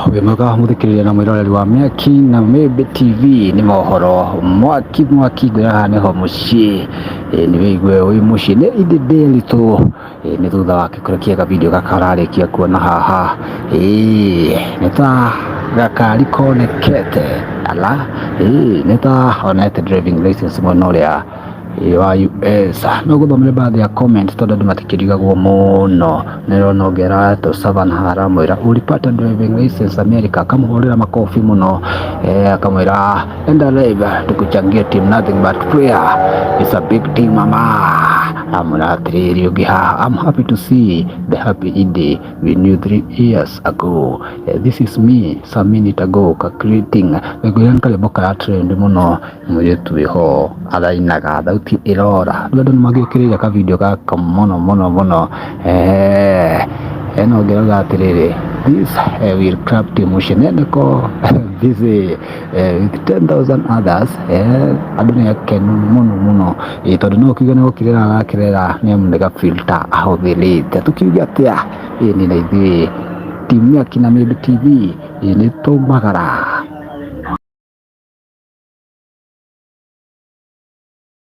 Wĩ mwega mũthikĩrĩria na mwĩroreri wa Mĩaki na Mĩmbi TV, nĩ mohoro mwaki mwaki, ngwĩra haha nĩho mũciĩ. Nĩ wĩigue wĩ mũciĩ nĩ Edday Nderitu, nĩ thutha wa kĩkũrũ kĩega video gaka ũrarĩkia kuona haha. Nĩ ta gakari konekete ala, nĩ ta onete driving license mwena ũrĩa wa US. No ngũthomere baadhi ya comment tondũ andũ matikĩrigagwo mũno. Nĩrona ũngĩ aratũ Savannah aramwĩra, "Ulipata driving license America?" Akamũhũrĩra makobi mũno, akamwĩra, "Enda live tukuchangie team, nothing but prayer, it's a big team, mama." Amwĩra atĩrĩrĩ ũngĩ haha, "I'm happy to see the happy Edday we knew 3 years ago. This is me some minute ago calculating." Ngwĩra nĩ karwĩmbo kara trend mũno, mũirĩtu wĩho arainaga thauti ĩrora. Rĩu andũ nĩ magĩũkĩrĩire ka video gaka mũno mũno mũno. Hena ũngĩ arauga atĩrĩrĩ, "This will clap team Sheneneko busy with 10,000 others." Andũ nĩ akenu mũno mũno, tondũ no ũkiuge nĩ gũkirĩra arakĩrĩra nĩ amu nĩ ga filter ahũthĩrĩte. Tũkiuge atĩa? Ĩ nĩ na ithuĩ team Mĩaki na Mĩmbi TV nĩ tũmagara.